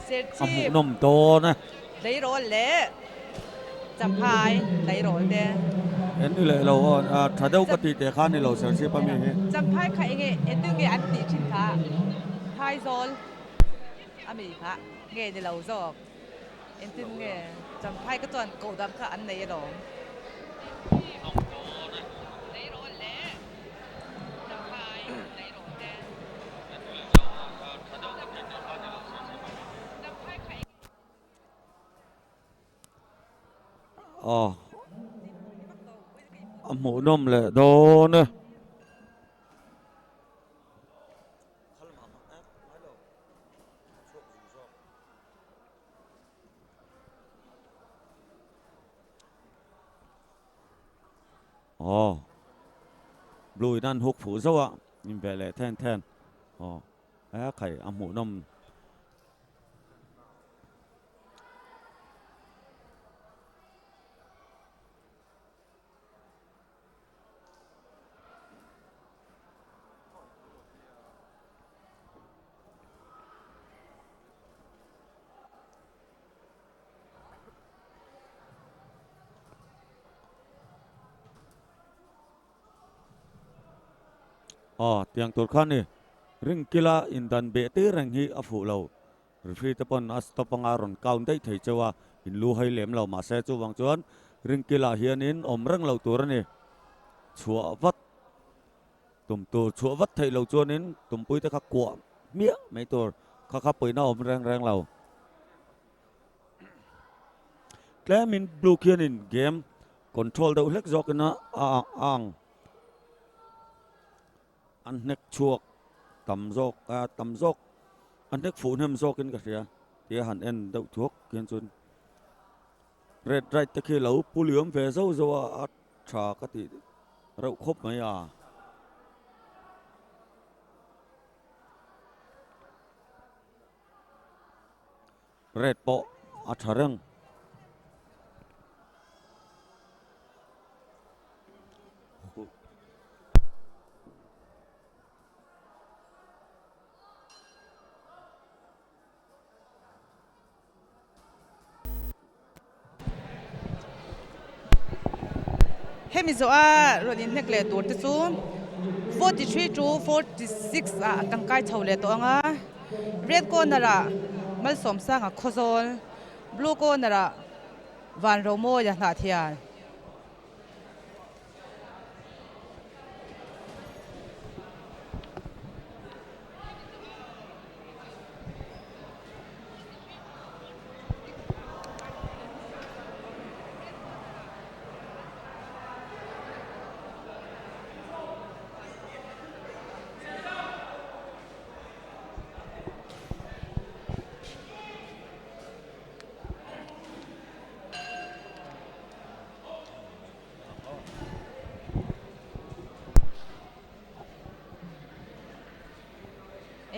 A hmuhnawm dawn e. Tleirawl leh Champhai tleirawl te. En ni leh lo aw, tha deuh ka tih teh kha ni lo Serchhip a mi hi. Champhai kha enge entu nge an tih thin kha Phaizawl a mi kha nge ni lo zawk entin nge Champhai ka chuan koh dang kha an nei alawm. Aw a hmuhnawm leh dawn e. Aw blue in an huk fuh zauh a in ve leh then then aw he khai a hmuhnawm. Aw tiang tur khan ni ring kila indan beh tir reng hi a fuh lo referee te pawn a stop anga rawn count daih thei cheu a in lu hai lem lo mahse chuvang chuan ring kilah hianin awm reng loh tur a ni chhuah vat tum tur chhuah vat theih loh chuanin tumpui te kha kuah hmiah mai tur kha kha puihna awm reng reng lo. Tlemin blue khianin game control deuh hlek zawkin a a ang an hnek chhuak tam zawk a tam zawk an hnek fuh hnem zawkin ka hria tia han en deuh thuak khian chuan red right te khi lo pu liam ve zauh zauh a a tha ka tih reuh khawp mai a. Red pawh a tha reng. Hemi zawha rawn inhnek leh tur te chu 43 to 46 ah an tangkai chho leh tawh ang a, red corner ah Malsawmsanga Khawzawl, blue corner ah Vanromawia Hnahthial.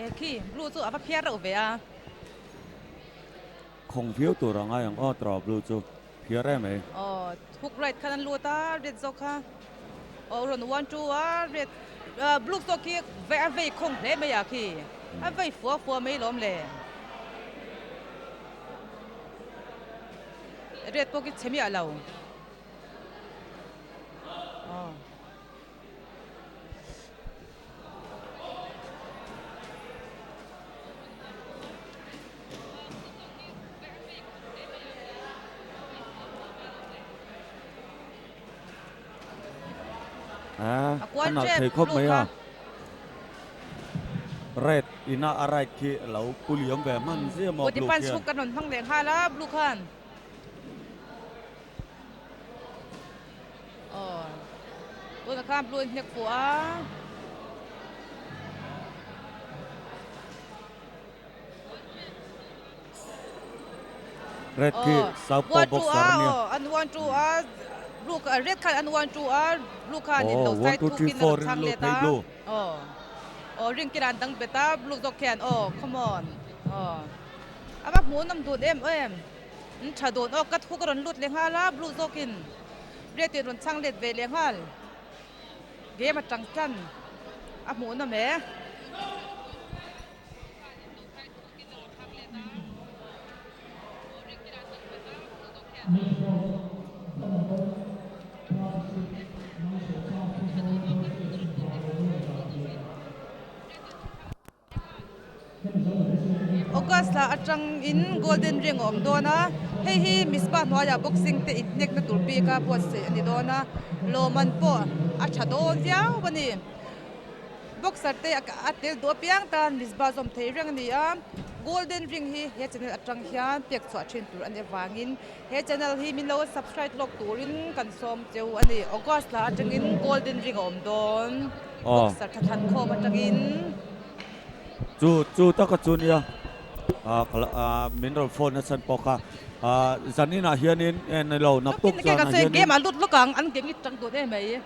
E khi blue chu a va phiar reuh ve a. Khawng viau tur a ngai ang aw trawh blue chu phiar em ei. Aw hook right khan an lut a red zawk kha aw rawn one two a red blue zawk khi a vei khawng hle mai a khi a vei fua fua mai lawm le. Red pawh khi chhe miah lo. Aw. A a nalh thei khawp mai a red ina a right khi a lo pu liam ve hman zia maw blue khian. Kan rawn hmang leh nghal a blue khan. Aw tunah khan blue in hnek fuh a. Red khi southpaw boxer a nia. An one two a blue red khan an one two a blue khan in lo side thuk in a rawn chhang let a. Aw aw ring kiran dang bet a blue zawk khian aw come on aw a va hmuhnawm dun em em. An tha dawn aw ka thu ka rawn lut leh nghal a blue zawkin red in rawn chhang let ve leh nghal game atang tan a hmuh nawm e. August thla atangin Golden Ring a awm dawn a, hei hi Mispa hnuaiah boxing te inhnekna tur bika buatsaih a ni dawn a, lawmman pawh a tha dawn viau a ni. Boxer te a tel duh apiang tan Misba zawm thei reng a ni a, Golden Ring hi he channel atang hian pek chhuah thin tur a nih avangin he channel hi min lo subscribe lawk turin kan sawm cheu a ni. August thla atangin Golden Ring a awm dawn. Boxer tha thlan khawm atangin. Chu chu taka chu nia min rawn phone a chhan pawh kha zaninah hianin e ni lo naktuk zanah hianin game a lut lawk ang an game hi tang dun em mai.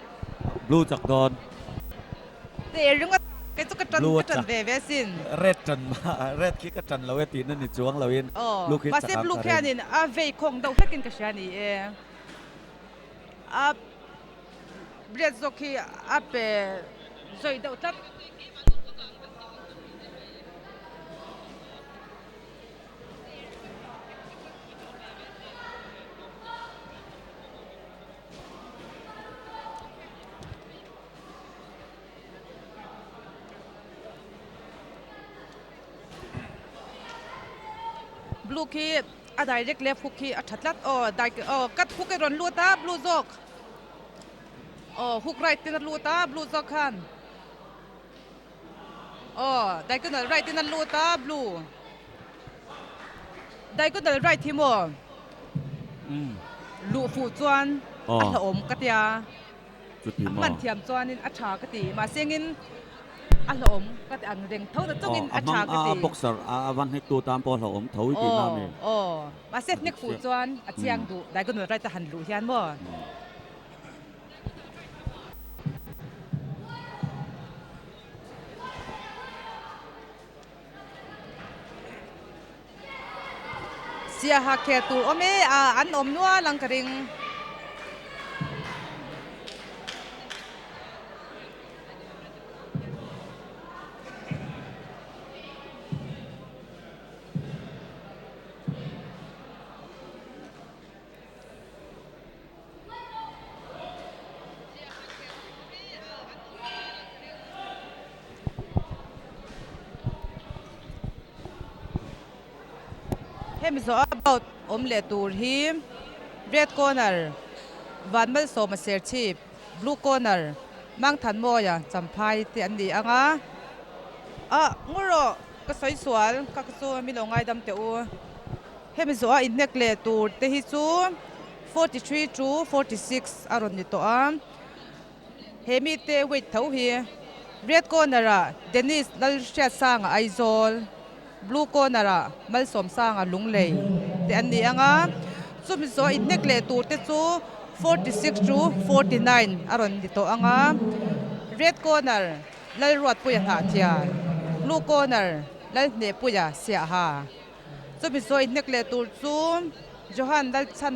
Blue chak dawn. Teh ringawt kei chu ka tan ka tan ve ve sin. Red tan red khi ka tan lo e tihna ni chuang loin blue khi chak ang ka ring. Mahse blue khianin a vei khawng deuh hlekin ka hria ni e. A Red zawk hi a pe zawih deuh tlat. Blue khi a direct left hook khi a tha tlat aw aw cut hook a rawn lut a blue zawk. Aw hook right ten a lut a blue zawk khan aw diagonal right in a lut a blue diagonal right hi maw luh fuh chuan a hlauhawm ka tia a hman thiam chuanin a tha ka ti mahse engin a hlauhawm ka ti ang reng tho na chungin a tha ka ti a boxer a van hnek tu tan pawh a hlauhawm tho i tihna a ni aw mahse hnek fuh chuan a chiang duh diagonal right a han luh hian maw. Siaha khel tur awm e a an awm nual ang ka ring. Hemi zawh a bout awm leh tur hi red corner Vanmalsawma Serchhip, blue corner Mangthanmawia Champhai te an ni ang a, ah ngur rawh ka sawi sual ka chu mi lo ngaidam teh u. Hemi zawh a inhnek leh tur te hi chu 43 to 46 a rawn ni tawh a, he mite weight tho hi red corner ah Dennis Lalhriatsanga Aizawl, blue corner ah Malsawmsanga Lunglei te an ni ang a, chumi zawh a inhnek leh tur te chu 46 to 49 a rawn ni tawh ang a, red corner Lalruatpuia Hnahthial, blue corner Lalhnehpuia Siaha. Chumi sawi hnek leh tur chu Johan Lalchhan.